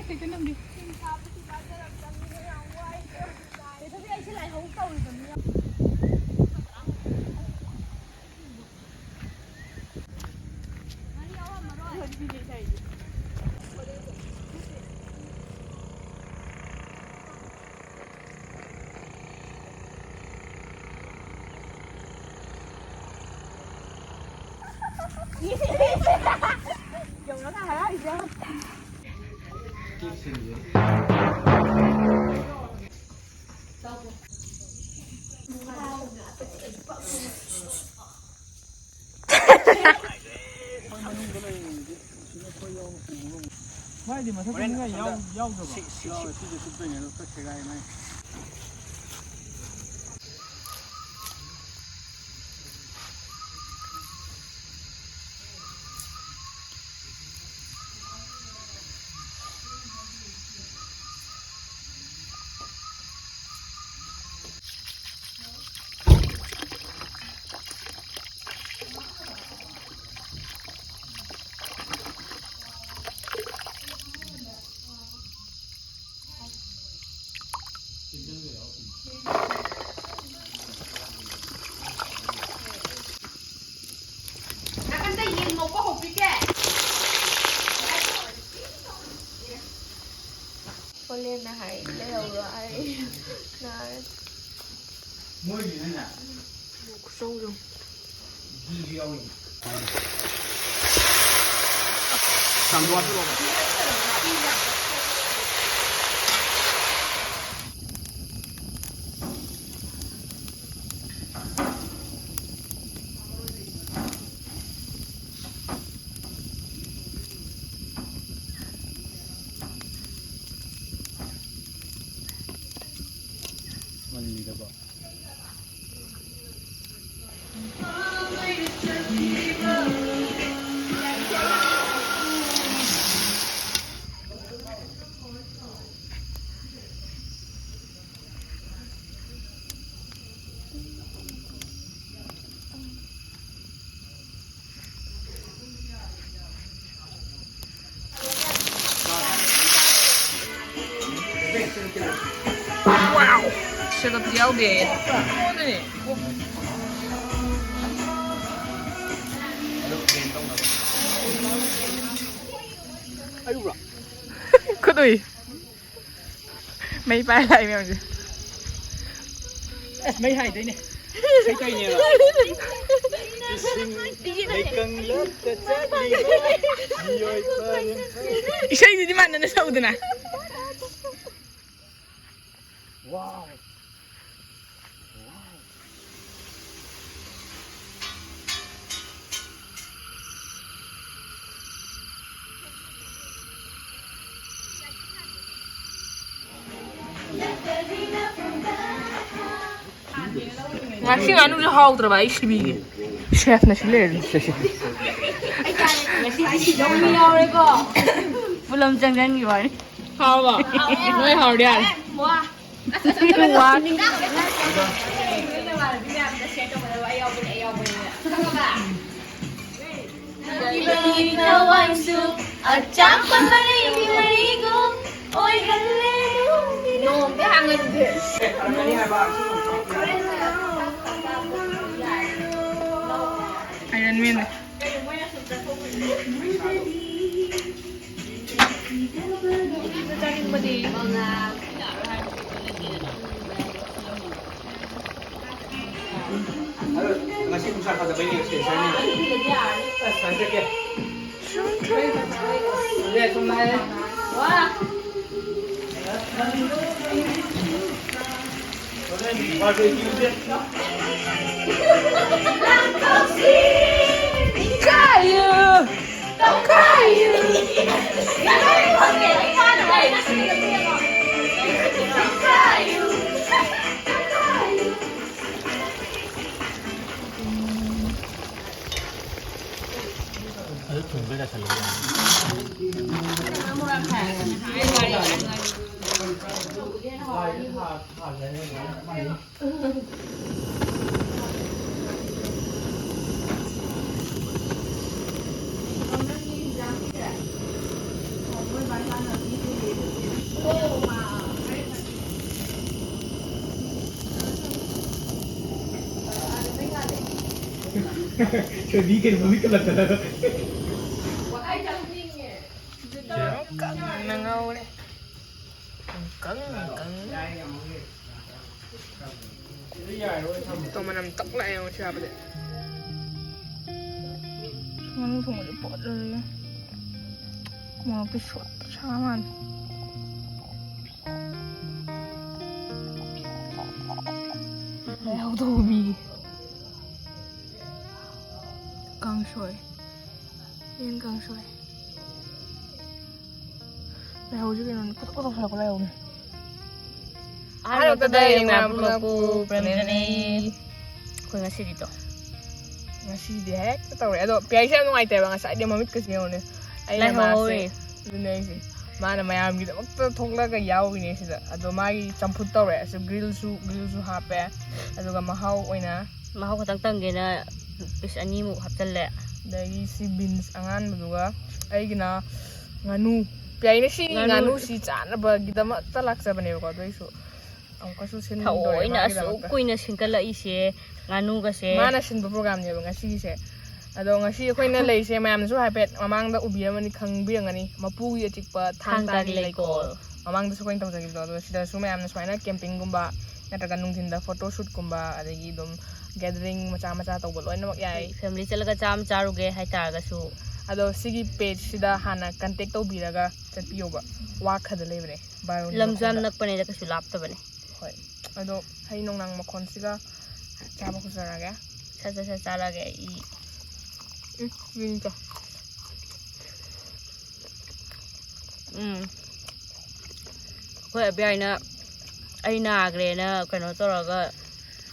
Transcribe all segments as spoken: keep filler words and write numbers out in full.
ꯀꯩꯗ ꯅꯪꯗꯤ? ꯌꯧꯔꯒ ꯍꯔꯥꯎꯔꯤꯁꯦ ꯌꯦꯡꯉꯣ꯫ ꯃꯥꯏꯗꯤ ꯃꯊꯛꯇ ꯍꯣꯔꯦꯟ ꯃꯤꯒ ꯌꯥꯎ-, ꯑꯁꯣꯝꯗ ꯌꯥꯎꯗ꯭ꯔꯕꯣ? ꯁꯤ, ꯁꯤ, ꯁꯤ꯫ ꯌꯥꯎꯋꯦ, ꯁꯤꯁꯨ ꯁꯨꯞꯇꯣꯏꯅꯦ, ꯑꯗꯣ ꯈꯔ ꯁꯦꯒꯥꯏ ꯃꯥꯏ꯫ ꯅꯥꯀꯟꯗ ꯌꯦꯟ ꯉꯧꯕ ꯍꯧꯕꯤꯒꯦ꯫ ꯍꯣꯂꯦꯟꯅ ꯍꯥꯏ ꯂꯩꯍꯧꯔꯣ ꯍꯥꯏ꯫ ꯅꯥꯔꯦ꯫ ꯃꯣꯏꯒꯤꯅꯅꯦ꯫ ꯈꯨꯆꯧꯗꯣ꯫ ꯘꯤꯁꯨ ꯌꯥꯎꯔꯤ꯫ ꯆꯥꯝꯗꯣꯛ ꯍꯥꯞꯆꯤꯜꯂꯣ꯫ ꯃꯅꯤꯡꯗꯀꯣ꯫ Wow! ꯁꯦꯠ ꯑꯞꯇꯤ ꯌꯥꯎꯗꯦ꯫ ꯑꯣ, ꯑꯗꯨꯅꯦ꯫ ꯈꯨꯠ ꯎꯏ꯫ ꯃꯩ ꯄꯥꯏ ꯂꯥꯛꯏ ꯃꯌꯥꯝꯁꯦ꯫ ꯑꯁ, ꯃꯩ ꯍꯥꯏꯗꯣꯏꯅꯦ꯫ ꯏꯁꯩ ꯇꯧꯔꯤꯅꯦꯕ꯫ ꯏꯁꯤꯡ ꯂꯩꯀꯪꯂꯛꯇ ꯆꯠꯂꯤꯕ ꯃꯤꯑꯣꯏ ꯄꯔꯦꯡ꯫ ꯏꯁꯩꯗꯨꯗꯤ ꯃꯥꯟꯅꯅ ꯁꯛꯎꯗꯅ꯫ Wow. Wow. ꯉꯁꯤ ꯉꯥꯅꯨꯁꯦ ꯍꯥꯎꯇ꯭ꯔꯕ, ꯑꯩ ꯁꯤꯕꯤꯒꯦ꯫ ꯁꯦꯐꯅ ꯁꯤ ꯂꯩꯔꯅꯤ꯫ ꯉꯁꯤ ꯁꯤꯗꯧ ꯃꯤ ꯌꯥꯎꯔꯦꯀꯣ꯫ ꯄꯨꯂꯞ ꯆꯪꯁꯤꯟꯈꯤꯕ ꯋꯥꯅꯤ꯫ ꯍꯥꯎꯔꯕꯣ? ꯅꯣꯏ ꯍꯥꯎꯔꯗꯤ ꯌꯥꯔꯦ꯫ ꯋꯥ꯫ ꯋꯥ꯫ ꯊꯋꯥꯏꯁꯨ ꯑꯆꯥꯛꯄ ꯃꯔꯩ ꯃꯔꯩꯒꯨꯝ ꯑꯣꯏꯍꯜꯂꯦ꯫ ꯅꯣꯡꯗꯤ ꯍꯥꯡꯍꯟꯗꯦ꯫ ꯑꯥꯏꯔꯟ ꯃꯦꯟꯅꯦ꯫ ꯑꯗꯣ ꯉꯁꯤ ꯅꯨꯡꯁꯥ ꯐꯖꯕꯩꯅꯦ, ꯁꯦꯟꯁꯔꯅꯤ꯫ ꯑꯁ, ꯍꯟꯗꯛꯀꯤ꯫ ꯂꯦ, ꯁꯨꯝ ꯂꯥꯛꯑꯦ꯫ ꯋꯥ꯫ ꯑꯗꯨ ꯊꯨꯝꯕ ꯆꯥꯁꯜꯂꯨ ꯌꯥꯅꯤ꯫ ꯀꯔꯤ ꯀꯩꯅꯣ ꯃꯃꯤꯠꯀ ꯂꯛꯇꯅ꯫ ꯀꯪꯅ ꯉꯧꯔꯦ꯫ ꯀꯪ, ꯀꯪ꯫ ꯇꯣ ꯃꯅꯝ ꯇꯛ ꯂꯥꯛꯑꯦ ꯉꯁꯤ ꯍꯥꯞꯄꯗꯤ꯫ ꯉꯥꯅꯨ ꯊꯣꯡꯕꯁꯦ ꯄꯣꯠ ꯂꯣꯏꯔꯦ꯫ ꯃꯣꯔꯣꯛꯇꯤ ꯁꯣꯠ ꯁꯥ ꯃꯥꯜꯂꯦ꯫ ꯂꯩꯍꯧꯗꯧꯕꯤ꯫ ꯀꯥꯡꯁꯣꯏ꯫ ꯌꯦꯟ ꯀꯥꯡꯁꯣꯏ꯫ ꯂꯩꯍꯧꯁꯤ ꯀꯩꯅꯣꯅꯦ, ꯈꯨꯗꯛ ꯈꯨꯗꯛ ꯁꯥꯠꯂꯛꯄ ꯂꯩꯍꯧꯅꯦ꯫ ꯑꯍꯥꯟꯕꯗ ꯑꯍꯥꯟꯕꯗ ꯃꯌꯥꯝ ꯃꯌꯥꯝ ꯄꯨꯂꯞꯄꯨ ꯄꯨꯂꯞꯄꯨ ꯄꯦꯝꯖꯅꯩ꯫ ꯄꯦꯝꯖꯅꯩ꯫ ꯑꯩꯈꯣꯏ ꯉꯁꯤꯗꯤ ꯇꯣ꯫ ꯉꯁꯤꯗꯤ ꯍꯦꯛꯇ ꯇꯧꯔꯦ꯫ ꯑꯗꯣ ꯄꯤꯌꯥꯏꯁꯦ ꯌꯥꯝ ꯅꯨꯡꯉꯥꯏꯇꯦꯕ, ꯉꯁꯥꯏꯗꯤ ꯃꯃꯤꯠꯀꯁꯦ ꯌꯦꯡꯉꯨꯅꯦ꯫ ꯑꯩꯅ ꯂꯩꯍꯧꯋꯦ꯫ ꯃꯥꯁꯦ, ꯑꯗꯨꯅꯦ ꯑꯩꯁꯦ꯫ ꯃꯥꯅ ꯃꯌꯥꯝꯒꯤꯗꯃꯛꯇ ꯊꯣꯛꯂꯒ ꯌꯥꯎꯔꯤꯅꯦ ꯁꯤꯗ꯫ ꯑꯗꯣ ꯃꯥꯒꯤ ꯆꯝꯐꯨꯠ ꯇꯧꯔꯦ꯫ ꯑꯁꯤ ꯒ꯭ꯔꯤꯜꯁꯨ, ꯒ꯭ꯔꯤꯜꯁꯨ ꯍꯥꯞꯄꯦ꯫ ꯑꯗꯨꯒ ꯃꯍꯥꯎ ꯑꯣꯏꯅ ꯃꯍꯥꯎ ꯈꯛꯇꯪ ꯇꯪꯒꯦꯅ ꯄꯤꯁ ꯑꯅꯤꯃꯨꯛ ꯍꯥꯞꯆꯜꯂꯦ꯫ ꯑꯗꯒꯤ ꯁꯤ ꯕꯤꯟꯁ ꯑꯉꯥꯟꯕꯗꯨꯒ ꯑꯩꯒꯤꯅ ꯉꯥꯅꯨ꯫ ꯄꯤꯌꯥꯏꯅ ꯁꯤ ꯉꯥꯅꯨ ꯉꯥꯅꯨꯁꯤ ꯆꯥꯅꯕꯒꯤꯗꯃꯛꯇ ꯂꯥꯛꯆꯕꯅꯦꯕꯀꯣ, ꯑꯗꯨ ꯑꯩꯁꯨ ꯑꯃꯨꯛꯀꯁꯨ ꯁꯤꯟꯗꯣꯔꯦ ꯊꯑꯣꯏꯅ ꯑꯁꯨꯛ ꯃꯥꯒꯤꯗꯃꯛꯇ꯫ ꯀꯨꯏꯅ ꯁꯤꯟꯀꯠꯂꯛꯏꯁꯦ ꯉꯥꯅꯨꯒꯁꯦ꯫ ꯃꯥꯅ ꯁꯤꯟꯕ ꯄ꯭ꯔꯣꯒ꯭ꯔꯥꯝꯅꯦꯕ ꯉꯁꯤꯒꯤꯁꯦ꯫ ꯑꯗꯣ ꯉꯁꯤ ꯑꯩꯈꯣꯏꯅ ꯂꯩꯔꯤꯁꯦ ꯃꯌꯥꯝꯅꯁꯨ ꯍꯥꯏꯐꯦꯠ ꯃꯃꯥꯡꯗ ꯎꯕꯤꯔꯝꯃꯅꯤ, ꯈꯪꯕꯤꯔꯝꯒꯅꯤ꯫ ꯃꯄꯨꯒꯤ ꯑꯆꯤꯛꯄ ꯊꯥꯡ ꯊꯥꯡ ꯇꯥꯒꯤ ꯇꯥꯒꯤ ꯂꯩꯀꯣꯜ꯫ ꯂꯩꯀꯣꯜ꯫ ꯃꯃꯥꯡꯗꯁꯨ ꯑꯩꯈꯣꯏꯅ ꯇꯧꯖꯈꯤꯕꯗꯣ, ꯑꯗꯣ ꯁꯤꯗꯁꯨ ꯃꯌꯥꯝꯅ ꯁꯨꯃꯥꯏꯅ ꯀꯦꯝꯄꯤꯡꯒꯨꯝꯕ ꯅꯠꯇ꯭ꯔꯒ ꯅꯨꯡꯊꯤꯟꯗ ꯐꯣꯇꯣ ꯁꯨꯠꯀꯨꯝꯕ, ꯑꯗꯒꯤ ꯑꯗꯨꯝ ꯒꯦꯗꯔꯤꯡ ꯃꯆꯥ ꯃꯆꯥ ꯇꯧꯕ ꯂꯣꯏꯅꯃꯛ ꯌꯥꯏ꯫ ꯐꯦꯃꯤꯂꯤ ꯆꯠꯂꯒ ꯆꯥ ꯑꯃ ꯆꯥꯔꯨꯒꯦ ꯍꯥꯏꯇꯥꯔꯒꯁꯨ꯫ ꯑꯗꯣ ꯁꯤꯒꯤ ꯄꯦꯖꯁꯤꯗ ꯍꯥꯟꯅ ꯀꯟꯇꯦꯛ ꯇꯧꯕꯤꯔꯒ ꯆꯠꯄꯤꯌꯣꯕ꯫ ꯋꯥꯈꯗ ꯂꯩꯕꯅꯦ, ꯕꯥꯔꯣꯅꯤ ꯂꯝꯁꯨ ꯌꯥꯝ ꯃꯈꯣꯡꯗ꯫ ꯅꯛꯄꯅꯦꯗ, ꯀꯩꯁꯨ ꯂꯥꯞꯇꯕꯅꯦ꯫ ꯍꯣꯏ꯫ ꯑꯗꯣ ꯍꯩ ꯅꯣꯡꯅꯥꯡ ꯃꯈꯣꯟꯁꯤꯒ ꯆꯥꯕ ꯍꯧꯖꯔꯒꯦ꯫ ꯁꯠ ꯁꯠ ꯁꯠ ꯆꯥꯔꯒꯦ ꯑꯩ꯫ ꯎꯝ, ꯃꯤꯅꯤꯠꯇꯣ꯫ ꯎꯝ꯫ ꯑꯩꯈꯣꯏ ꯑꯕꯤꯌꯥꯏꯅ ꯑꯩ ꯅꯥꯈ꯭ꯔꯦꯅ ꯀꯩꯅꯣ ꯇꯧꯔꯒ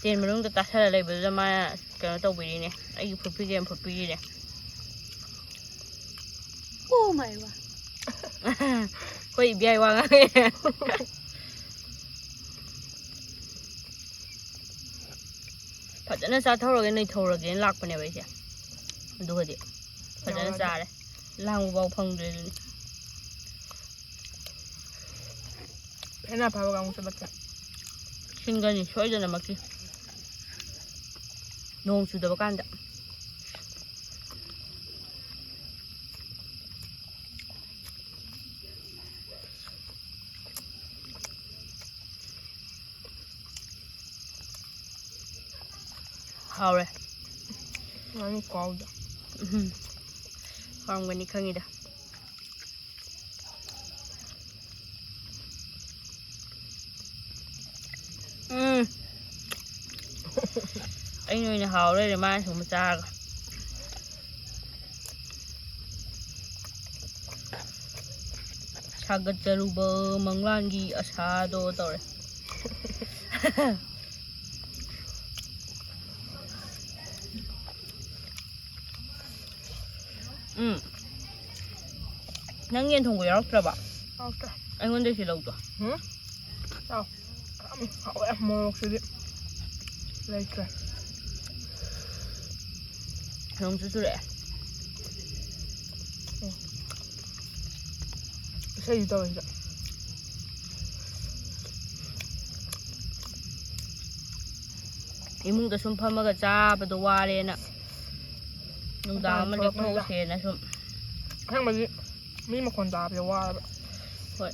ꯇꯦꯟ ꯃꯅꯨꯡꯗ ꯇꯥꯁꯜꯂ ꯂꯩꯕꯗꯨꯗ ꯃꯥꯅ ꯀꯩꯅꯣ ꯇꯧꯕꯤꯔꯤꯅꯦ, ꯑꯩꯒꯤ ꯐꯨꯠꯄꯤꯒꯦꯅ ꯐꯨꯠꯄꯤꯔꯤꯅꯦ꯫ Oh my God꯫ ꯑꯩꯈꯣꯏ ꯏꯕꯦꯌꯥꯏ ꯋꯥ ꯉꯥꯡꯉꯦ꯫ ꯐꯖꯅ ꯆꯥꯊꯧꯔꯒꯦ, ꯅꯩꯊꯧꯔꯒꯦꯅ ꯂꯥꯛꯄꯅꯦꯕ ꯑꯩꯁꯦ꯫ ꯑꯗꯨꯒꯗꯤ ꯐꯖꯅ ꯌꯥꯎꯔꯗꯤ꯫ ꯆꯥꯔꯦ꯫ ꯂꯥꯡꯕ ꯐꯥꯎ ꯐꯪꯗ꯭ꯔꯦ ꯑꯗꯨꯅꯤ꯫ ꯍꯦꯟꯅ ꯐꯕꯒ ꯑꯃꯨꯛ ꯆꯠꯂꯛꯀꯦ꯫ ꯁꯤꯟꯒꯅꯤ ꯁꯣꯏꯗꯅꯃꯛꯀꯤ꯫ ꯅꯣꯡ ꯆꯨꯗꯕ ꯀꯥꯟꯗ꯫ ꯍꯥꯎꯔꯦ꯫ ꯉꯥꯅꯨ ꯀꯥꯎꯗ꯫ ꯎꯝ꯫ ꯍꯥꯎꯔꯝꯒꯅꯤ ꯈꯪꯉꯤꯗ꯫ ꯎꯝ꯫ ꯑꯩꯅ ꯑꯣꯏꯅ ꯍꯥꯎꯔꯦ ꯃꯥꯅ ꯊꯣꯡꯕ ꯆꯥꯔꯒ꯫ ꯁꯥꯒꯠꯆꯔꯨꯕ ꯃꯪꯂꯥꯟꯒꯤ ꯑꯁꯥꯗꯣ ꯇꯧꯔꯦ꯫ ꯎꯝ꯫ ꯅꯪ ꯌꯦꯟ ꯊꯣꯡꯕ ꯌꯥꯎꯔꯛꯇ꯭ꯔꯕ? ꯌꯥꯎꯔꯛꯇ꯭ꯔꯦ꯫ ꯑꯩꯉꯣꯟꯗꯩꯁꯨ ꯂꯧꯗꯣ꯫ ꯍꯨꯝ? ꯆꯥꯎ꯫ ꯌꯥꯝ ꯍꯥꯎꯋꯦ ꯃꯣꯔꯣꯛꯁꯤꯗꯤ꯫ ꯂꯩꯇ꯭ꯔꯦ꯫ ꯅꯣꯡꯁꯨ ꯆꯨꯔꯛꯑꯦ꯫ ꯎꯝ꯫ ꯏꯁꯩꯁꯨ ꯇꯧꯔꯤꯁꯦ꯫ ꯏꯃꯨꯡꯗ ꯁꯨꯝ ꯐꯝꯃꯒ ꯆꯥꯕꯗꯣ ꯋꯥꯔꯦꯅ ꯅꯨꯡꯗꯥꯡ ꯃꯄꯥꯟ ꯑꯃ ꯊꯣꯛꯂꯛꯄꯅꯤꯗ꯫ ꯂꯦꯞꯊꯣꯛꯎꯁꯦꯅ ꯁꯨꯝ꯫ ꯑꯁꯦꯡꯕꯗꯤ ꯃꯤ ꯃꯈꯣꯟ ꯇꯥꯕꯁꯦ ꯋꯥꯔꯕ꯫ ꯍꯣꯏ꯫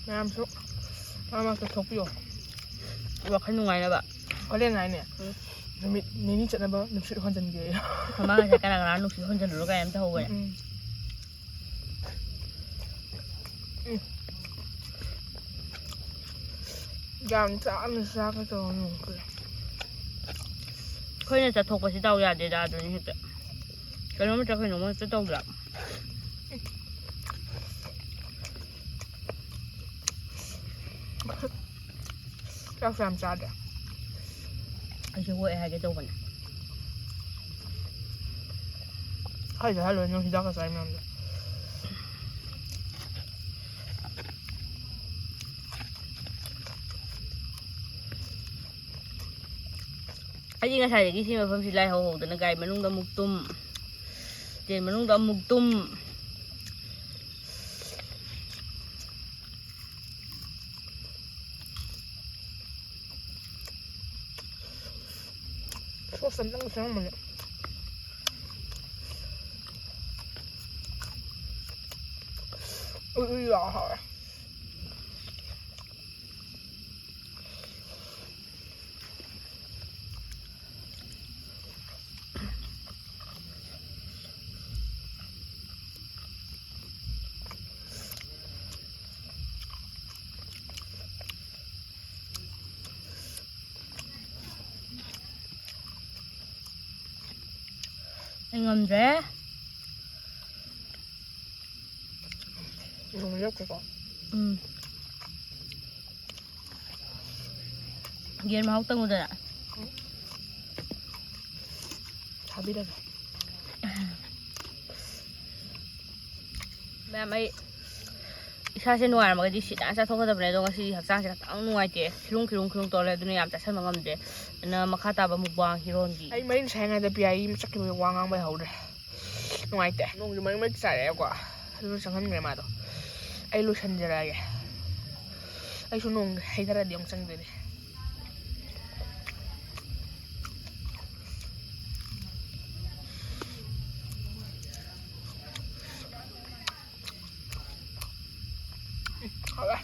ꯃꯌꯥꯝꯁꯨ ꯃꯔꯛ ꯃꯔꯛꯇ ꯊꯣꯛꯄꯤꯌꯣ꯫ ꯋꯥꯈꯜ ꯅꯨꯡꯉꯥꯏꯅꯕ꯫ ꯍꯣꯔꯦꯟ ꯍꯥꯏꯅꯦ꯫ ꯎꯝ꯫ ꯅꯨꯃꯤꯠ ꯅꯤꯅꯤ ꯆꯠꯅꯕ ꯅꯨꯡꯁꯤꯠ ꯍꯣꯟꯖꯟꯒꯦ꯫ ꯃꯃꯥꯡ ꯉꯁꯥꯏ ꯀꯅꯥ ꯀꯅꯥ ꯅꯨꯡꯁꯤꯠ ꯍꯣꯟꯖꯜꯂꯨꯔꯣ ꯀꯥꯏꯅ ꯑꯝꯇ ꯍꯧꯕꯅꯦ꯫ ꯎꯝ꯫ ꯎꯝ꯫ ꯌꯥꯝ ꯆꯥꯅ ꯆꯥꯒꯦ ꯇꯧꯔ ꯅꯣꯡ ꯆꯨꯔꯦ꯫ ꯑꯩꯈꯣꯏꯅ ꯆꯠꯊꯣꯛꯄꯁꯤ ꯗꯥꯎ ꯌꯥꯗꯦꯗ ꯑꯗꯨꯅꯤ ꯍꯦꯛꯇ꯫ ꯀꯩꯅꯣꯝ ꯅꯠꯇ꯭ꯔ ꯀꯩꯅꯣꯝꯃ ꯍꯦꯛꯇ ꯇꯧꯗ꯭ꯔꯥ? ꯆꯥꯛꯁꯨ ꯌꯥꯝ ꯆꯥꯗ꯭ꯔꯦ꯫ ꯑꯩꯁꯨ ꯍꯣꯏ ꯍꯥꯏꯒꯦ ꯇꯧꯕꯅꯦ꯫ ꯍꯥꯏꯗ ꯍꯥꯏꯂꯣꯏ ꯅꯪ ꯍꯤꯗꯥꯛꯀ ꯆꯥꯏ ꯃꯌꯥꯝꯗꯣ꯫ ꯑꯩꯗꯤ ꯉꯁꯥꯏꯗꯒꯤ ꯁꯤ ꯃꯐꯝꯁꯤ ꯂꯥꯏ ꯍꯧꯍꯧꯗꯅ ꯒꯥꯔꯤ ꯃꯅꯨꯡꯗ ꯑꯃꯨꯛ ꯇꯨꯝ, ꯇ꯭ꯔꯦꯟ ꯃꯅꯨꯡꯗ ꯑꯃꯨꯛ ꯇꯨꯝ꯫ ꯁꯣꯁ ꯑꯝꯇꯪ ꯆꯪꯉꯝꯕꯅꯦ꯫ ꯎꯏ ꯎꯏ ꯂꯥꯎꯔ ꯍꯥꯎꯔꯦ꯫ ꯉꯝꯗ꯭ꯔꯦ꯫ ꯂꯣꯡꯂꯛꯇꯦꯀꯣ꯫ ꯎꯝ꯫ ꯌꯦꯟ ꯃꯍꯥꯎ ꯇꯪꯉꯨꯗꯅ꯫ ꯊꯥꯕꯤꯔꯒꯦ꯫ ꯃꯌꯥꯝ, ꯑꯩ ꯏꯁꯥꯁꯦ ꯅꯨꯡꯉꯥꯏꯔꯝꯃꯒꯗꯤ ꯁꯤꯗꯥꯟ ꯆꯥꯊꯣꯛꯀꯗꯕꯅꯦ, ꯑꯗꯣ ꯉꯁꯤꯗꯤ ꯍꯛꯆꯥꯡꯁꯦ ꯈꯤꯇꯪ ꯅꯨꯡꯉꯥꯏꯇꯦ, ꯈꯤꯔꯨꯝ ꯈꯤꯔꯨꯝ ꯈꯤꯔꯨꯝ ꯇꯧꯔꯦ, ꯑꯗꯨꯅ ꯌꯥꯝ ꯆꯥꯁꯟꯕ ꯉꯝꯗꯦ꯫ ꯑꯗꯨꯅ ꯃꯈꯥ ꯇꯥꯕ ꯃꯨꯛꯕꯥꯡ ꯍꯤꯔꯣꯟꯒꯤ꯫ ꯑꯩ ꯃꯔꯤꯟ ꯁꯥꯏꯉꯩꯗ ꯄꯤꯌꯥꯏ ꯆꯠꯈꯤꯕꯒꯤ ꯋꯥ ꯉꯥꯡꯕ ꯍꯧꯔꯦ꯫ ꯅꯨꯡꯉꯥꯏꯇꯦ꯫ ꯅꯣꯡꯁꯨ ꯃꯔꯤꯛ ꯃꯔꯤꯛ ꯆꯥꯔꯛꯑꯦꯀꯣ꯫ ꯑꯗꯨꯅ ꯆꯪꯍꯟꯈ꯭ꯔꯦ ꯃꯥꯗꯣ꯫ ꯑꯩ ꯂꯣꯏꯁꯟꯖꯔꯛꯑꯒꯦ꯫ ꯑꯩꯁꯨ ꯅꯣꯡ ꯍꯩꯊꯔꯗꯤ ꯑꯃꯨꯛ ꯆꯪꯗꯣꯏꯅꯦ꯫ ꯍꯥꯎꯔꯦ꯫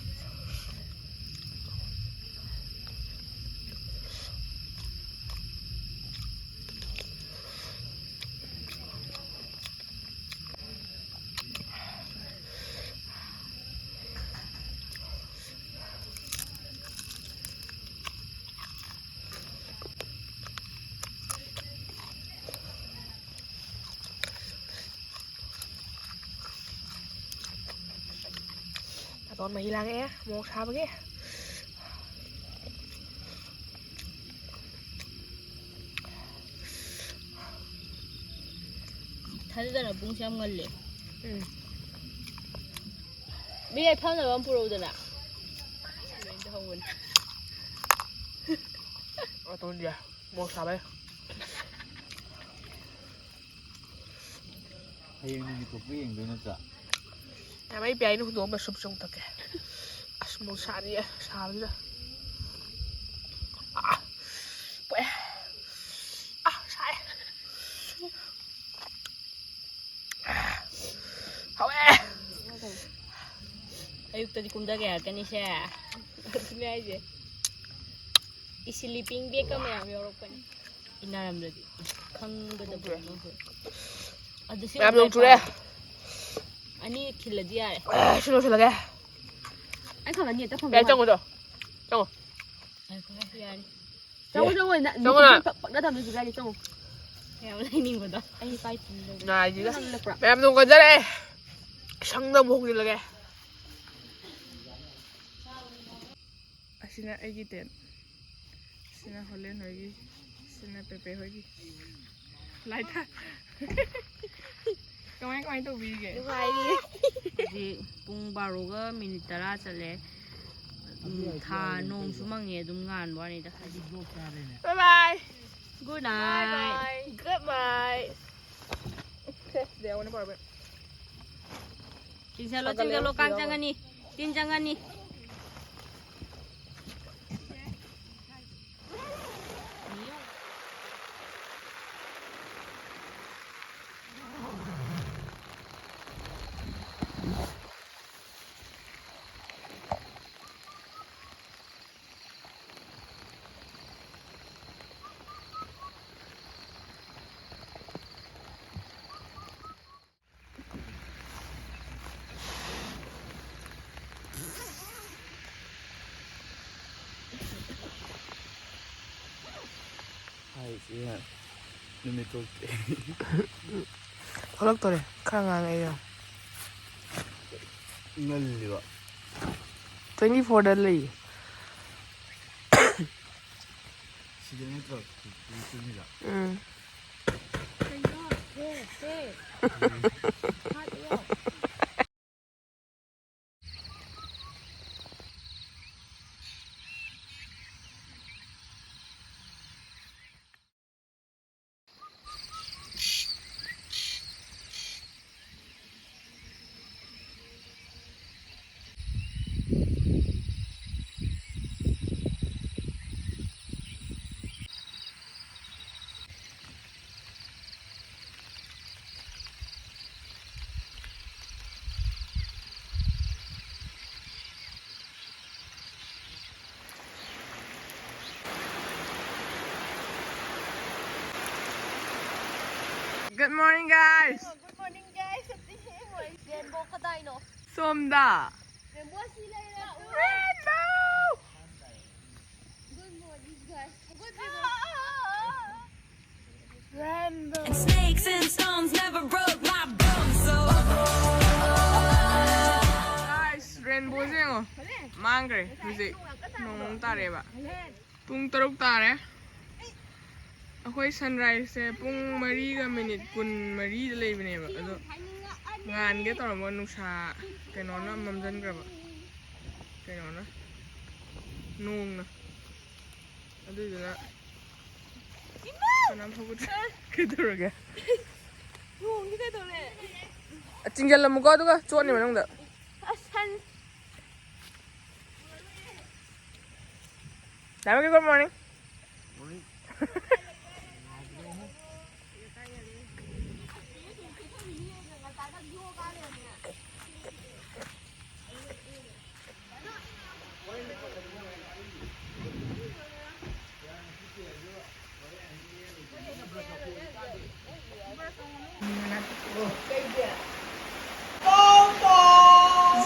ꯅꯥꯇꯣꯟ ꯃꯍꯤ ꯂꯥꯡꯉꯛꯑꯦ ꯃꯣꯔꯣꯛ ꯁꯥꯕꯒꯤ꯫ ꯊꯥꯖꯗꯅ ꯄꯨꯡꯁꯦ ꯌꯥꯝ ꯉꯜꯂꯦ꯫ ꯎꯝ꯫ ꯃꯤ ꯌꯥꯏꯐꯅꯕ ꯑꯃ ꯄꯨꯔꯛꯎꯗꯅ꯫ ꯂꯣꯏꯅ ꯇꯧꯍꯧꯕꯅꯦ꯫ ꯅꯥꯇꯣꯟꯁꯦ ꯃꯣꯔꯣꯛ ꯁꯥꯕꯩ꯫ ꯍꯌꯦꯡ ꯅꯨꯃꯤꯠ ꯊꯣꯛꯄ ꯌꯦꯡꯗꯣꯏ ꯅꯠꯇ꯭ꯔꯥ? ꯌꯥꯝ ꯑꯩ ꯄꯤꯌꯥꯏꯅ ꯍꯨꯟꯗꯣꯛꯑꯝꯕ ꯁꯨꯞꯁꯦ ꯑꯃꯨꯛ ꯊꯛꯀꯦ꯫ ꯑꯁ ꯃꯣꯔꯣꯛ ꯁꯥꯅꯤꯌꯦ ꯁꯥꯕꯁꯤꯗ꯫ ꯑꯥ ꯄꯣꯛꯑꯦ꯫ ꯑꯥ ꯁꯥꯏ꯫ ꯍꯥꯎꯋꯦ꯫ ꯑꯌꯨꯛꯇꯗꯤ ꯀꯨꯝꯊꯒꯦ ꯍꯥꯏꯔꯛꯀꯅꯤꯁꯦ꯫ ꯑꯗꯨꯅꯦ ꯍꯥꯏꯁꯦ꯫ ꯏꯁꯤꯂꯤꯄꯤꯡ ꯕꯦꯒꯀ ꯃꯌꯥꯝ ꯌꯥꯎꯔꯛꯄꯅꯦ꯫ ꯏꯟꯅꯔꯝꯗ꯭ꯔꯗꯤ ꯈꯪꯒꯗꯕꯅꯦ ꯃꯣꯏꯁꯨ꯫ ꯑꯗꯨ ꯁꯤ ꯃꯌꯥꯝ ꯅꯣꯡ ꯆꯨꯔꯦ꯫ ꯑꯅꯤ ꯈꯤꯜꯂꯗꯤ ꯌꯥꯔꯦ꯫ ꯑꯦ, ꯁꯤ ꯂꯣꯏꯁꯤꯜꯂꯒꯦ꯫ ꯑꯩ ꯈꯪꯉꯅꯤ ꯍꯦꯛꯇ ꯌꯥꯔꯦ, ꯆꯪꯉꯣ ꯆꯣ꯫ ꯌꯥꯔꯦ꯫ ꯆꯪꯉꯣ ꯆꯪꯉꯣ ꯅ- ꯆꯪꯉꯣ ꯅ꯫ ꯅꯈꯨꯠ ꯄꯛ- ꯄꯛꯅ ꯊꯝꯃꯤ ꯀꯥꯏꯗ ꯆꯪꯉꯣ꯫ ꯌꯥꯝ ꯂꯩꯅꯤꯡꯕꯗꯣ꯫ ꯑꯩ ꯀꯥꯏ ꯄꯨꯗꯣꯏꯅꯣ? ꯉꯥꯏꯁꯤꯗ꯫ ꯅꯪ ꯅꯠꯇ꯭ꯔꯥ? ꯃꯌꯥꯝ ꯅꯣꯡ ꯀꯟꯖꯔꯛꯑꯦ꯫ ꯁꯪꯗ ꯑꯃꯨꯛ ꯍꯣꯡꯖꯤꯜꯂꯒꯦ꯫ ꯑꯁꯤꯅ ꯑꯩꯒꯤ tent꯫ ꯁꯤꯅ ꯍꯣꯂꯦꯟ ꯍꯣꯏꯒꯤ꯫ ꯁꯤꯅ ꯄꯦꯄꯦ ꯍꯣꯏꯒꯤ꯫ ꯂꯥꯏꯊ-, ꯀꯃꯥꯏ ꯀꯃꯥꯏ ꯇꯧꯕꯤꯔꯤꯒꯦ? ꯅꯨꯡꯉꯥꯏꯔꯤ꯫ ꯍꯧꯖꯤꯛ ꯄꯨꯡ ꯕꯥꯔꯣꯒ ꯃꯤꯅꯤꯠ ꯇꯔꯥ ꯆꯠꯂꯦ꯫ ꯎꯝ, ꯊꯥ ꯅꯣꯡꯁꯨ ꯃꯪꯉꯦ, ꯑꯗꯨꯝ ꯉꯥꯟꯕ ꯋꯥꯅꯤꯗ꯫ Bye bye. Good night. Good night. ꯁꯦ, ꯗꯦ ꯑꯣꯏꯅ ꯄꯥꯔꯕ꯫ ꯆꯤꯡꯁꯜꯂꯣ, ꯆꯤꯡꯁꯜꯂꯣ, ꯀꯥꯡ ꯆꯪꯉꯅꯤ꯫ ꯇꯤꯟ ꯆꯪꯉꯅꯤ꯫ ꯍꯥꯏꯁꯦ ꯅꯨꯃꯤꯠ ꯊꯣꯛꯇꯦ꯫ ꯊꯣꯛꯂꯛꯇꯣꯔꯦ꯫ ꯈꯔ ꯉꯥꯡꯉꯛꯑꯦ ꯌꯦꯡꯉꯣ꯫ ꯉꯜꯂꯤꯕ꯫ Twenty fourꯗ ꯂꯩꯌꯦ꯫ ꯁꯤꯗ ꯅꯠꯇ꯭ꯔꯣ? ꯎꯝ꯫ ꯀꯩꯅꯣ? ꯍꯦ, ꯍꯦ꯫ ꯍꯥꯠꯂꯣ꯫ Good morning, guys. Good morning, guys. Rainbow ꯀꯗꯥꯏꯅꯣ? ꯁꯣꯝꯗ꯫ Rainbow ꯑꯁꯤ ꯂꯩꯔꯦ꯫ Rainbow! Good morning, guys. Good morning. And snakes and stones never broke my bones, so guys, rainbow ꯁꯦ ꯌꯦꯡꯉꯣ꯫ ꯃꯥꯡꯈ꯭ꯔꯦ ꯍꯧꯖꯤꯛ꯫ ꯅꯣꯡ ꯇꯥꯔꯦꯕ꯫ ꯄꯨꯡ ꯇꯔꯨꯛ ꯇꯥꯔꯦ꯫ ꯑꯩꯈꯣꯏ sunrise ꯁꯦ ꯄꯨꯡ ꯃꯔꯤꯒ ꯃꯤꯅꯤꯠ ꯀꯨꯟ ꯃꯔꯤꯗ ꯂꯩꯕꯅꯦꯕ꯫ ꯑꯗꯣ ꯉꯥꯟꯒꯦ ꯇꯧꯔꯝꯃꯒ ꯅꯨꯡꯁꯥ ꯀꯩꯅꯣꯅ ꯃꯝꯁꯤꯟꯈ꯭ꯔꯕ꯫ ꯀꯩꯅꯣꯅ, ꯅꯣꯡꯅ꯫ ꯑꯗꯨꯗꯨꯅ ꯁꯅꯥ ꯐꯥꯎꯕ ꯀꯩꯗꯧꯔꯒꯦ? ꯂꯨꯍꯣꯡꯒꯦ ꯀꯩꯗꯧꯔꯦ? ꯆꯤꯡꯖꯜꯂꯝꯃꯨꯀꯣ, ꯑꯗꯨꯒ ꯆꯣꯠꯅꯤ ꯃꯅꯨꯡꯗ꯫ ꯑꯁ, ꯁꯟ-, ꯗꯥ ꯔꯣꯕꯤ, good morning.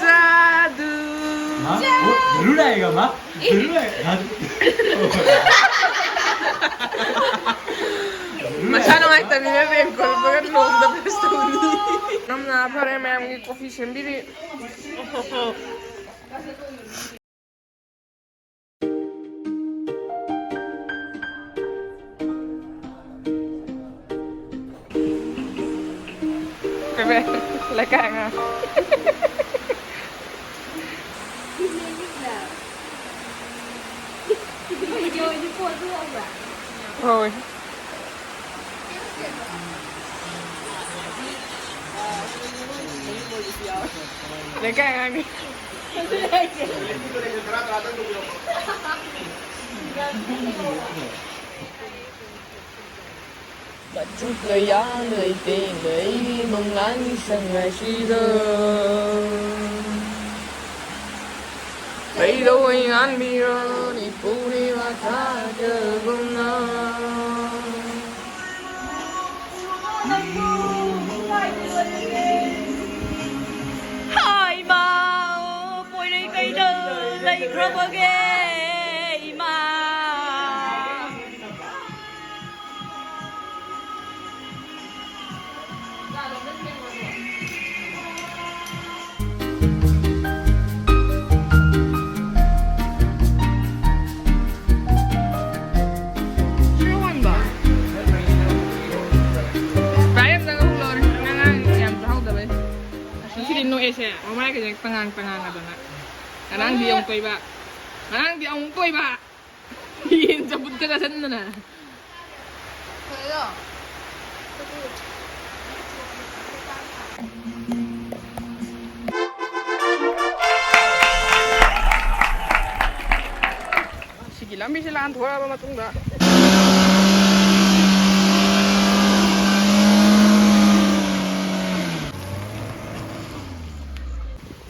जादू। हाँ? वो जरूर आएगा, माँ। जरूर आएगा। हाँ। ꯃꯁꯥ ꯅꯨꯡꯉꯥꯏꯇꯕꯅꯤꯅ rain coat ꯎꯞꯄꯒ ꯅꯣꯡꯗ brush ꯇꯧꯅꯤ꯫ ꯌꯥꯝꯅ ꯐꯔꯦ, ꯃꯌꯥꯝꯒꯤ coffee ꯁꯦꯝꯕꯤꯔꯤ꯫ ꯀꯩꯕ? ꯂꯩꯀꯥꯏ ꯑꯉꯥꯡ꯫ ꯍꯣꯏ꯫ ꯂꯩꯀꯥꯏ ꯑꯉꯥꯡꯅꯤ꯫ ꯃꯆꯨ ꯀꯌꯥ ꯂꯩꯇꯦ ꯂꯩꯒꯤ ꯃꯪꯂꯥꯟꯒꯤ ꯁꯪ ꯑꯁꯤꯗ꯫ ꯀꯩꯗꯧꯉꯩ ꯉꯥꯟꯕꯤꯔꯣꯅꯤ ꯄꯨꯔꯅꯤꯃꯥ ꯊꯥꯖꯒꯨꯝꯅ꯫ ꯍꯥꯏꯃ, ꯄꯣꯏꯔꯩ ꯀꯩꯗ ꯂꯩꯈ꯭ꯔꯕꯒꯦ ꯏꯃꯥ? ꯍꯥꯏꯒꯁꯦ ꯇꯉꯥꯡ ꯇꯉꯥꯡ ꯑꯗꯨꯅ꯫ ꯉꯔꯥꯡꯗꯤ ꯑꯃꯨꯛ ꯇꯣꯏꯕ꯫ ꯉꯔꯥꯡꯗꯤ ꯑꯃꯨꯛ ꯇꯣꯏꯕ꯫ ꯌꯦꯟ ꯆꯝꯐꯨꯠꯀ ꯆꯥꯁꯤꯟꯗꯅ꯫ ꯁꯤꯒꯤ ꯂꯝꯕꯤꯁꯤ ꯂꯥꯟꯊꯣꯔꯛꯑꯕ ꯃꯇꯨꯡꯗ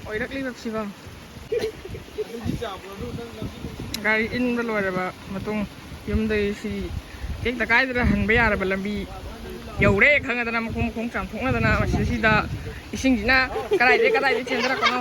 ꯑꯣꯏꯔꯛꯂꯤꯕ ꯐꯤꯕꯝ꯫ ꯒꯥꯔꯤ ꯏꯟꯕ ꯂꯣꯏꯔꯕ ꯃꯇꯨꯡ ꯌꯨꯝꯗꯒꯤ ꯁꯤ ꯇꯦꯛꯇ ꯀꯥꯏꯗꯅ ꯍꯟꯕ ꯌꯥꯔꯕ ꯂꯝꯕꯤ ꯌꯧꯔꯦ ꯈꯪꯉꯗꯅ ꯃꯈꯣꯡ ꯃꯈꯣꯡ ꯆꯥꯝꯊꯣꯛꯅꯗꯅ ꯃꯁꯤꯗ ꯏꯁꯤꯡꯁꯤꯅ ꯀꯗꯥꯏꯗꯒꯤ ꯀꯗꯥꯏꯗꯒꯤ ꯆꯦꯟꯊꯔꯛꯄꯅꯣ꯫